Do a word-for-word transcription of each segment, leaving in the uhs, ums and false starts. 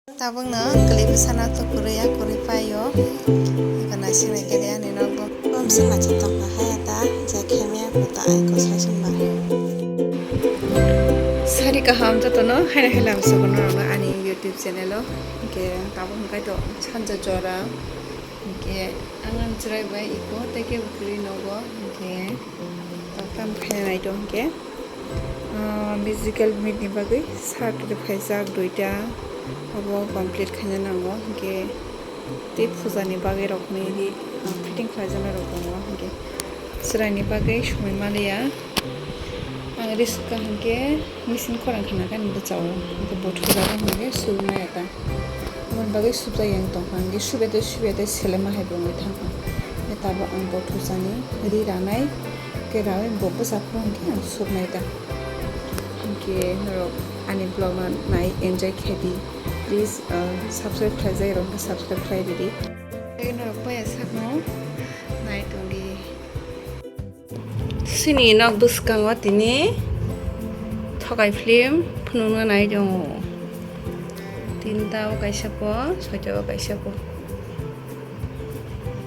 Tabukno kwlwi bwsano tukurwi ya kwrwi paio. Eko naising naikhe de ani nogo. Bumswk naising tongkha hai ta je khemya kuta ai ko saichung ba. Sari kaham jotono haino hai lamsogo norokno ani YouTube channel o. Hinkhe tabuk hinkhe to sanja jora. Hinkhe ang ang chwrai bai iko tei kebo kwrwi nogo. Hinkhe tok tam khaina naito hinkhe. Ah, musical meet ni bagwi shirt rwphaijak duita, obo complete khaina nango, hinkhe tei puja ni bagwi rokni ri, ah, fitting khlaijaknai rok tongo, hinkhe chwraini bagwi sumui maliya. Ang ri sukha hinkhe machine khorang khna khe ani bwchao, hinkhe bo thujago hinkhe sumui maya ta. Aboni bagwi subjak yang tongkha, hinkhe subete subete selema hai bo wngwi thangkha. Hinkhe tabuk ang bo thujani ri ranai, hinkhe rawi bo bwsa phuru hinkhe ang suknai ta. Hinkhe norok ani vlog no nai enjoy khe di. Please, uh, subscribe khlaijak rok hinkhe subscribe khlai ridi. Tei norok paya sakno nai tongdi. Chini nok bwskango tini thokai film phunukna nai tongo. Tinta o kaisa po, soita o kaisa po.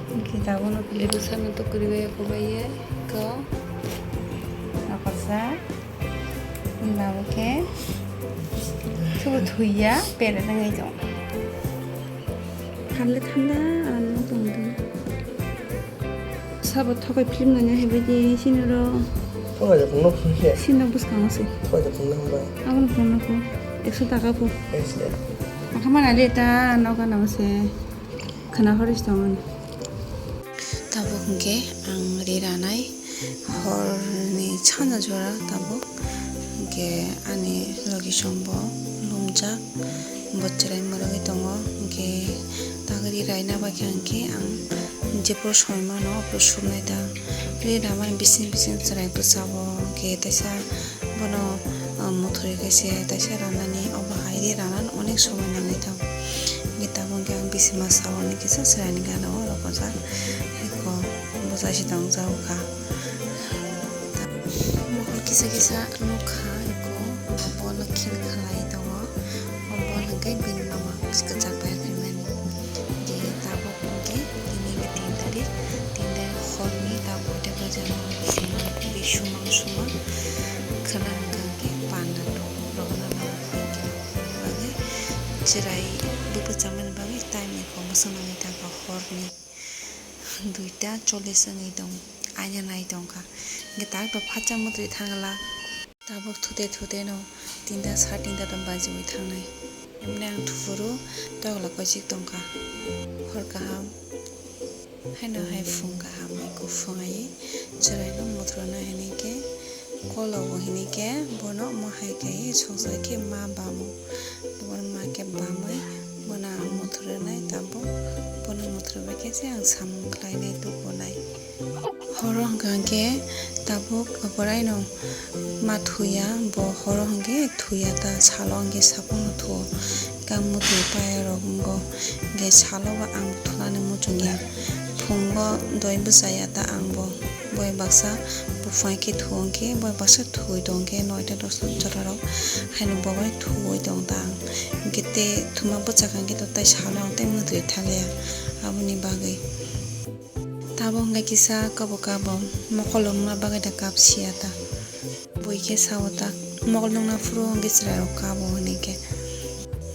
Hwnkhe tabukno kile bwsano tukurwi bai kubaiwi kok nakarjak. Tabuk khe thubu thuya pere wngwi tongo. Thamle thamda ano tongdo. Sabo thokai film nanya hebai di sinoro. Thokai da phungno phungkhe. Sino bwskango se. Thokai da phungno hamba. Aboni phungno ko. Ekso taka po. Ekso. Akhamana le ta noga namo se. Khana horis tongmani. Tabuk hwnkhe ang ri ranai horni sanja jora tabuk hwnkhe ani logi songbo lumjak. Bo chwrai mwrwgwi tongo, hinkhe tagwi raina bai khe hinkhe ang jephuru soi mano aphuru suknai ta. Ri ramani bising bising chwrai bwchao, hinkhe teisa bono, ah, muthurwi khe se teisa ranani, obo hai ri ranani onek somoi nangwi tongo. Hinkhe tabuk hinkhe ang bisingma sao hinkhe kisa chwraini gana o rwpajak, eko bwsa se tongjak kha. Mokol kisa kisa nukha, eko bol khel khalai tongo. O bol hwnkhe bini mama kwchak bai phaimani. Je tabuk hwnkhe tini hwnkhe tin tarik, tin tarik horni tabuk tei bajar bising bisumang sumang khwna hwnkha hwnkhe panda tongo rwgwna nangkha hwnkhe. Bagwi chwrai bwpwchamani bagwi time eko bwswk nangwi thangkha horni duita chollish wngwi tongo, aina nai tongkha. Hwnkhe tak to phatsa mwtwi thangla. Tabuk thute thute no tinta, sa tinta to bajiwi thangnai. Emne ang thufuru tokla kochik tongkha. Hor kaham. Haino hai phung kaham hai kuphung hai chwraino muthurna hinikhe kologo hinikhe bono omo hai khe songsa khe ma bamo. Bono ma khe bamwi bono ang muthurnai tabuk. Bono muthurbai khe se ang samung khlainai tukunai. Horo hwnkha hwnkhe tabuk aboraino ma thuya, bo horo hwnkhe thuya ta, salo hwnkhe saphangno thuo. Kang muthwi paya rok wngo, hwnkhe salo bo ang thunani muchungya. Phungo doi bwchaya ta ang bo. Boi baksa buphang khe thuo hwnkhe, boi baksa thuwi tong khe noita dosta jora rok haino bo bai thuwi tong ta ang. Hwnkhe tei thuma bwchakha hwnkhe to tai salo ang tei muthwi thaliya aboni bagwi. Tabuk hwnkhe kisa kabo kabo mokol wngma bagwi da kap siya ta. Bui khe sao ta, mokol nungna phuru hwnkhe chwrairok kabo hwnwi khe.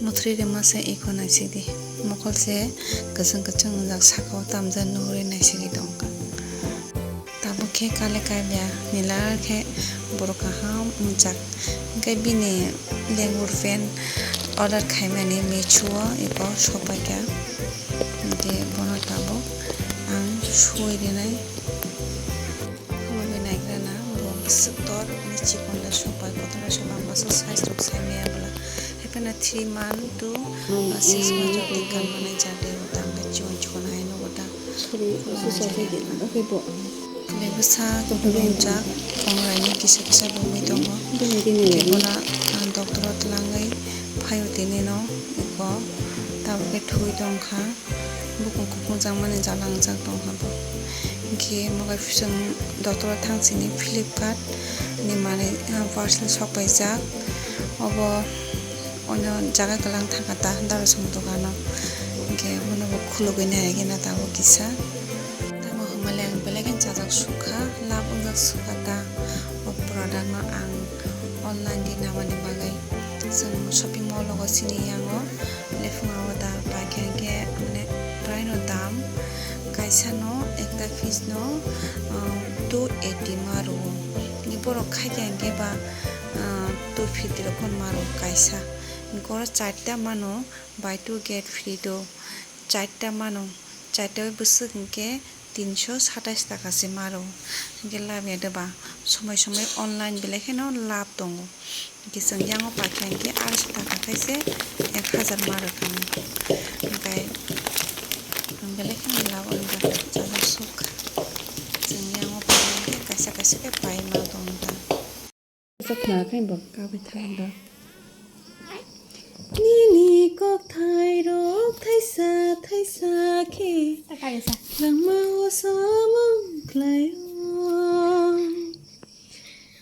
Muthri rwma se eko naisidi. Mokol se kwchwng kwchwng wngjak, saka o tamjak nuhurwi naisigwi tongkha. Tabuk khe kale kailia nila khe borok kaham wngjak. Hwnkhe bini lengur pant order khaimani Meesho o eko sopaikha. Hwnkhe bono tabuk ang suwi rinai. Khulumwi naigrana bo bwswk tor bini chikon da sopai kotorma sopai ang bwswk size rok saimaya bwla. Hapheno three month to, uh, six month rok tei kanmani jagwi bo tang khe chikon chikon hai nugo ta. Khulumwi naigrana. Bwsa tongjak, kongrai ni kisa kisa bumui tongo. Kebola, ah, doctor o twlangwi phaio tini no eko tabuk khe thwi tongkha. Bukung kuphungjak mani jala wngjak tongkha bo. Hinkhe mogai phusung doctor o thang sini Flipkart ni manwi, ah, parcel sok paijak. Obo Oino jaga kwlang thangkha ta daro song dogano. Hinkhe bono bo khulugwi naigena tabuk kisa. Tamo hwnmale ang belai kheno chajak sukha, lab wngjak sukha ta. O product no ang online di namani bagwi. Chwng shopping mall o sini yango. Lephungo da paikha hinkhe mane praino dam kaisa no ekta piece no, ah, two eighty ma rwo. Ni borok khaikha hinkhe ba, ah, two fifty rok phano ma rwo kaisa. Hinkhe oro charta mano buy two get free do. Charta mano, charta bai bwswk hinkhe tinso satais taka se ma rwo. Hinkhe lab ya de ba somoi somoi online belai kheno lab tongo. Hinkhe chwng yango paikha hinkhe arsho taka khaise ek hazar ma rwkha. Hinkhe ang belai kheno lab wngkha chajak sukha. Chwng yango paikha hinkhe kaisa kaisa khe pai ma tongkha. Kaisa khna khe bo kabai thang da. Nini kokthai rok thaisa thaisa khe langma o samung khlaio.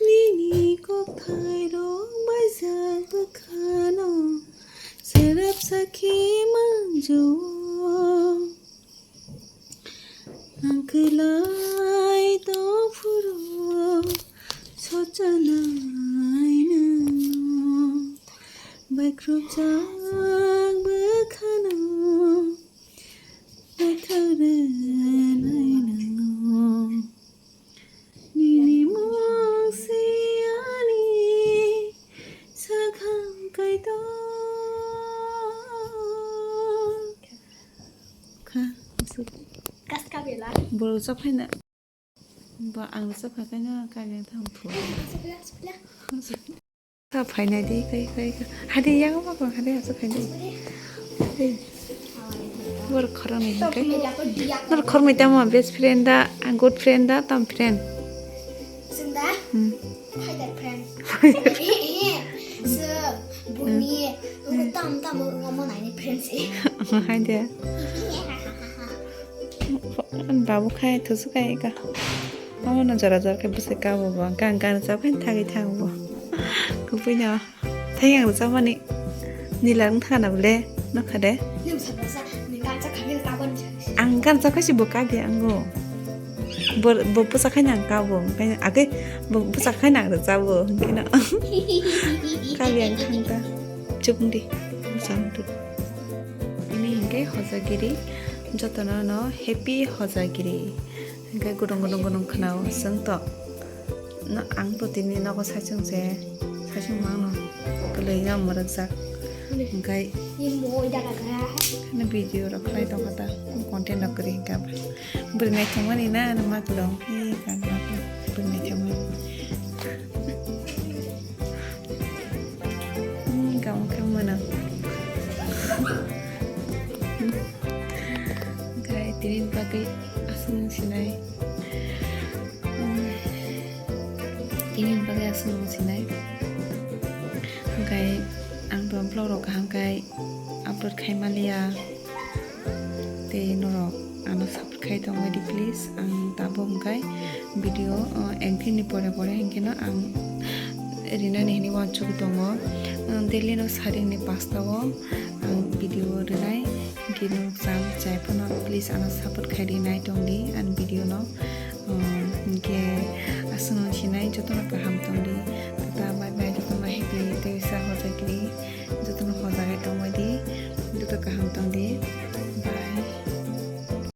Nini kokthai rok baijak bwkhano serap sakhi manjo. Ang kwlai tongphuru sochanai nwng baikhrupjak bwkhano naithok rwnai nwng. Nini mung se ani sakham kaitor kha. Borok chaphaina. Ba ang chapha kaino kageng thang thu. Chaphaina di kai kai kai. Hadi yang ma ko hadi chaphaina. Hey. Bor khorang ni kai. Nor khormai tamo best friend da, ang good friend da, tam friend. Sunda? Hmm. Fighter friend. So, bumi, tam tam ngamo nai ni friends. Hadi. Babu khai thusu khai ka. Omo no jora jora khe bwsai kabo bo. Gan gan rwchap khai thagwi thango bo. Kubui no. Thai ang rwchapmani nila wng thana bole. Nokha de. Ang gan rwchap khai si bo kage ango. Bo bo bwsa khai nang kabo. Kai age bo bwsa khai nang rwchabo. Kino. Kage ang thang ta. Chupung di. Bwsa wng tu. Ini hingke hojagiri. Jotono no happy hojagiri. Hingke gudung gudung gudung khwnao chwng to. No, ang to tini nogo saichung se, saichung mano. Kwlwi no mwrwkjak. Hingke. Ni moi daga ga. Ani video rok khlai tongkha ta. Content rok kwrwi hingke abo. Bwrwi naithokmani na, ano ma kwlwng. Ee, kan ma kwlwng. Bwrwi naithokmani. Hmm, kamu kamu mana? Guys, tini bagwi aswk sinai. Hmm, tini bagwi aswk sinai. Guys, ang to vlog rok kaham kai upload khai maliya. Tei norok ano support khai tongbai di please. Ang tabuk hwnkhe video, uh, ekdin ni pore pore hwnkhe no ang rinani hinwi uansugwi tongo. Uh, daily no saring ni pasta o ang video rinai. Hwnkhe nwng cham chai phano please ano support khai rinai tongdi ani video no. Um, hwnkhe aswk no sinai jotono kaham tongdi. Tata bye bye jotono happy tei sa hojagiri. Jotono hojagwi tongbai di. Joto kaham tongdi.